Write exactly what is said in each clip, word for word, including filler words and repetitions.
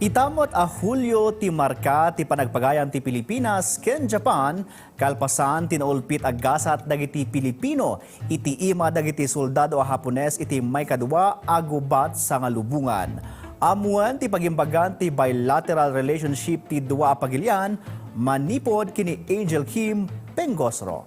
Ita met a Hulio ti marka ti panagpagayam ti Pilipinas ken Japan, kalpasan ti naulpit a gasat dagiti Pilipino iti ima dagiti soldado a Hapones iti maikadua a gubat sangalubongan. Ammoen ti pagimbagan ti bilateral relationship ti dua a pagilian, manipud ken ni Angel Kim Pengosro.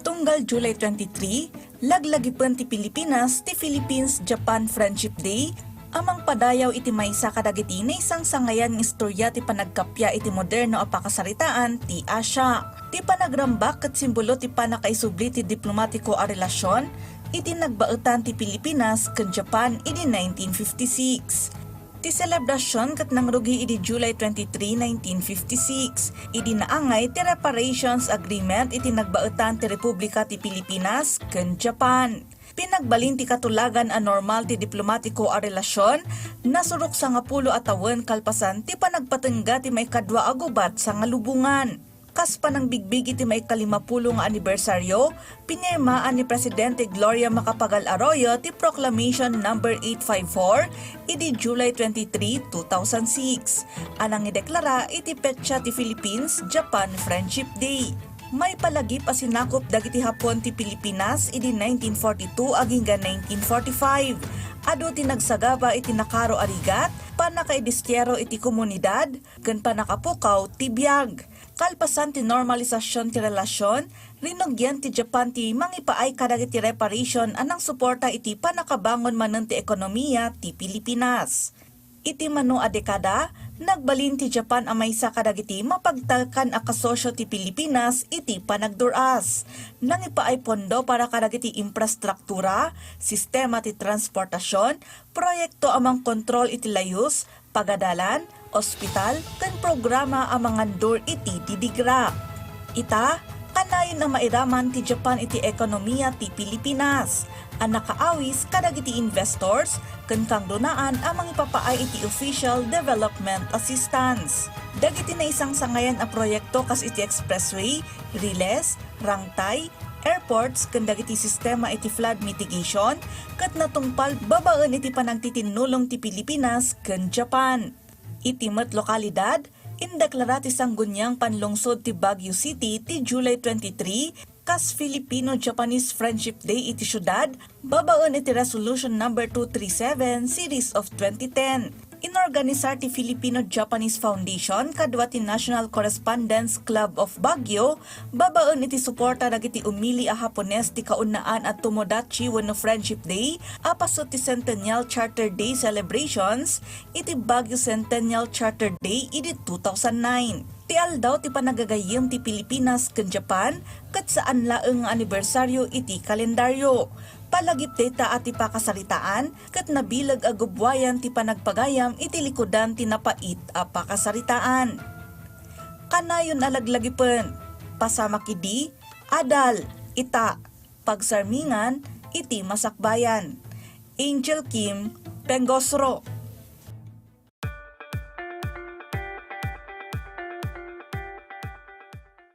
Tunggal July twenty-three, laglagipen ti Pilipinas ti Philippines-Japan Friendship Day a mangpadayaw iti maysa kadagiti naisangsangayan nga istorya ti panagkappia iti moderno a pakasaritaan ti Asia. Ti panagrambak ket simbolo ti pannakaisubli ti diplomatiko a relasion iti nagbaetan ti Pilipinas ken Japan idi nineteen fifty-six. Ti selebrasion ket nangrugi idi July twenty-three, nineteen fifty-six, idi naangay ti Reparations Agreement iti nagbaetan ti Republika ti Pilipinas ken Japan. Pinagbalin ti katulagan a normal ti diplomatiko a relasion, nasurok sangapulo a tawen kalpasan ti panagpatengga ti maikadua a gubat sangalubongan. Kas panangbigbig iti maikalimapulo nga anibersaryo, pinirmaan ni Presidente Gloria Macapagal Arroyo ti Proclamation Number eight five four idi July twenty-three, two thousand six, a nangideklara iti petsa ti Philippines-Japan Friendship Day. Maipalagip a sinakup dagiti Hapon ti Pilipinas idi nineteen forty-two agingga nineteen forty-five. Adu ti nagsagaba iti nakaro a rigat, pannakaidistiyero iti komunidad, ken pannakapukaw ti biag. Kalpasan ti normalisasion ti relasion, rinugian ti Japan ti mangipaay kadagiti reparation a nangsuporta iti pannakabangon manen ti ekonomiya ti Pilipinas. Iti mano a dekada, nagbalin ti Japan a maysa kadagiti mapagtalkan a kasosio ti Pilipinas iti panagdur-as. Nangipaay pondo para kadagiti infrastruktura, sistema ti transportasion, proyekto a mangkontrol iti layus, pagadalan, ospital, ken programa a mangandur iti didigra. Ita, kanayon a mairaman ti Japan iti ekonomiya ti Pilipinas, a nakaawis kadagiti investors ken kangrunaan a mangipapaay iti official development assistance. Dagiti naisangsangayan a proyekto kas iti expressway, riles, rangtay, airports, ken dagiti sistema iti flood mitigation ket natungpal babaen iti panagtitinnulong ti Pilipinas ken Japan. Iti met lokalidad, indeklara ti Sangguniang Panlungsod ti Baguio City ti July twenty-three kas Filipino-Japanese Friendship Day iti siudad babaen iti Resolution Number two three seven, Series of twenty ten. Inorganisar ti Filipino-Japanese Foundation kadua ti National Correspondence Club of Baguio babaen iti suporta dagiti umili a Hapones ti kaunaan a Tomodachi wenno Friendship Day a paset ti Centennial Charter Day celebrations iti Baguio Centennial Charter Day idi two thousand nine. Ti Aldaw ti Panagagayyem ti Pilipinas ken Japan ket saan laeng nga anibersaryo iti kalendaryo. Palagip dayta a ti pakasaritaan ket nabileg a gubbuayan ti panagpagayam iti likudan ti napait a pakasaritaan. Kanayon a laglagipen, pasamak idi, adal, ita, pagsarmingan, iti masakbayan. Angel Kim, Pengosro.